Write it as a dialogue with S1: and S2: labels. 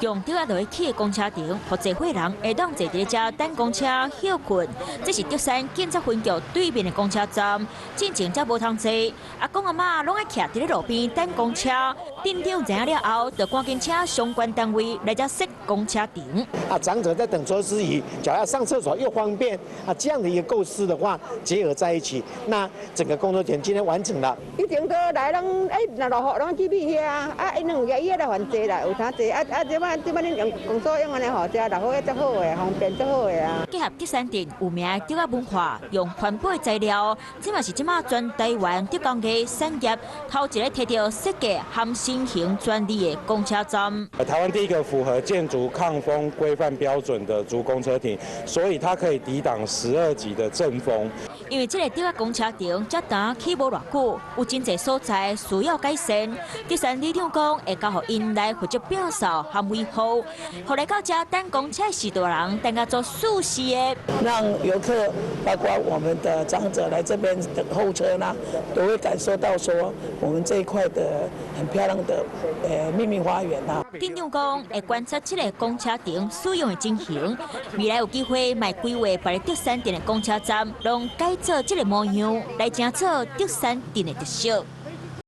S1: 用竹仔落去起的公車亭，予濟歲人會當坐佇遮等公車歇睏。這是竹山警察分局對面的公車站，進前遮無通坐，阿公阿嬤攏愛徛佇咧路邊等公車。鎮長知影了後，就趕緊請相關單位來遮設公車亭。
S2: 啊，長者在等車之餘，腳要上廁所又方便啊，這樣的一個構思的話，結合在一起，那整個工作點今天完成了。
S3: 以前都來攏哎，若落雨攏去避遐啊，因兩個伊來還坐啦，有通坐啊啊！這擺這擺恁用公所用按呢吼，遮落雨也足好的，方便足好的啊。
S1: 結合竹山鎮有名的竹仔文化，用環保的材料，這嘛是這馬全台灣竹工藝產業頭一个提著設計含新型專利的公車站。
S4: 台灣第一個符合建築抗風規範標準的竹公車亭，所以它可以抵擋12級的陣風。
S1: 因為這个竹仔公車亭才剛起無偌久，有真濟所在需要改善。竹山里長講會交予𪜶來負責摒掃和維護，予來到遮等公車序大人等甲做舒適的。
S5: 讓遊客，包括我們的長者來這邊等候車呢，都會感受到說我們這一塊的很漂亮的秘密花園啊。
S1: 鎮長講會觀察這个公車亭使用的情形，未來有機會嘛規劃別个竹山鎮的公車站，攏改做這个模樣，來成做竹山鎮的特色。